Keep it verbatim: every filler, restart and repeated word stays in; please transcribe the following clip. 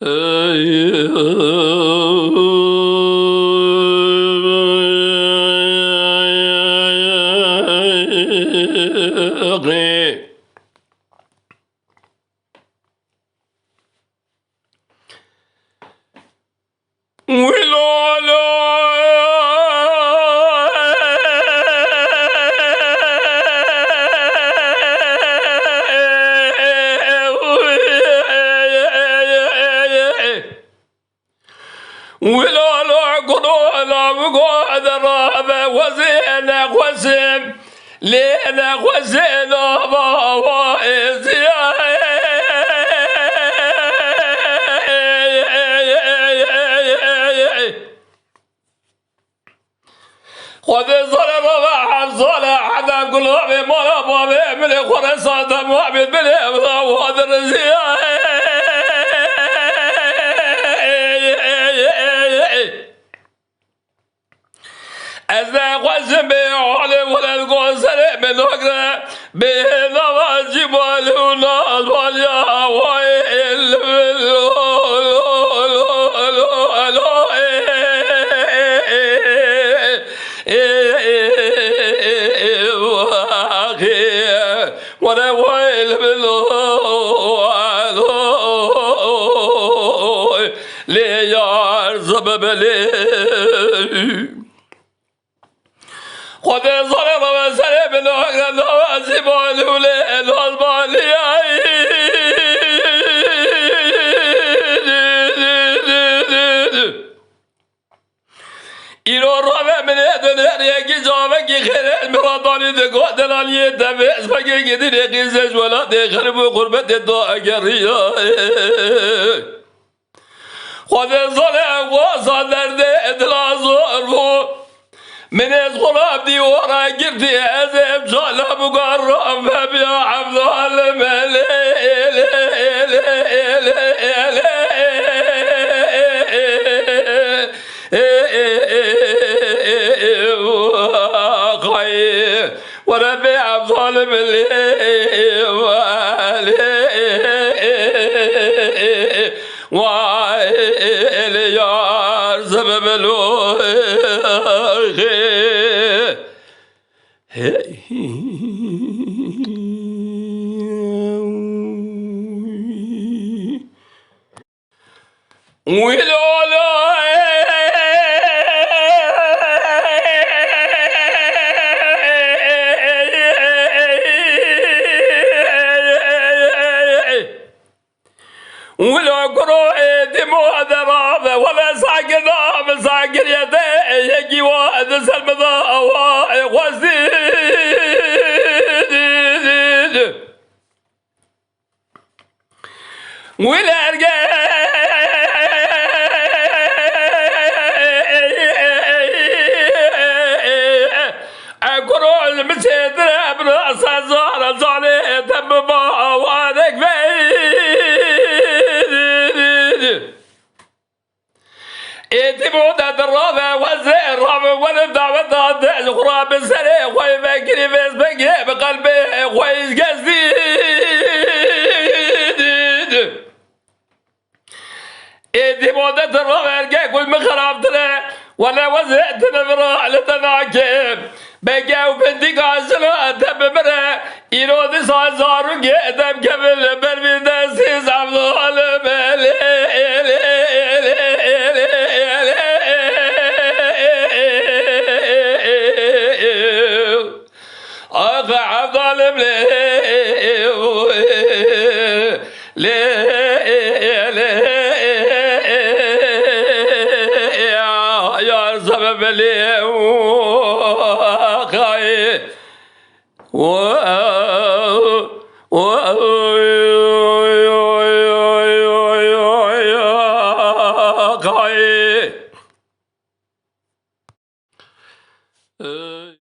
Wî lalo. Wî lalo gudo lawigo derave wezê nexwesim. Lê nexwezê nava wa êziya. Xwedê zale rava heft zale hedef gulavê mala bavê min ê xwe resa dema bît bilê evra wa diriziya. Ez nexwazim bê halê weled gozerê min nagre, bê nava cî bal û nal bal ya wayê. Were wayl bilo. Lê yar zibibelê. Xwedê zane rave serê min agre nava zîbalû lê nalbaliyayî. Îro rave min ê di neriyekî cavekî xêrê min re danî di got delaliyê devê ez vegê gidî rêqî zê ji welatê xerib û xurbetê da egerî. Xwedê zane wasa derdê dila zor bû. Min ez xwe dîwara girtî, ez ê ev cala bû gar ram vebiya Evdal Melê. Were bê Evdal Melê. Vay, el yar zebebelo. Hey. Wî lalo. Wilo kuro ê dîmo de rave, wele sagir da, bi sagiriyete yekî wa di ser min da, wa ê xwestî. Wile erge. Ekurol mi çêtir e, bi rasa zara zalê te bi bawarek ve. Êdî bo de dirave wezê rave were daweta de ji xwe ra bi serê xwe vekirî vêz bigire bi qelbê xwe îzgezdî. Ê dîmo de tu raverge gul min xerabtir e. Wele wezê tu li vira li te nake. Bege û bindîka jina te bimire. Îro dîsa zarokê te bikeve li ber vî destî zevdal belê. Ax Evdalim lê, lê, lê, yar sebeb lê, ax ay.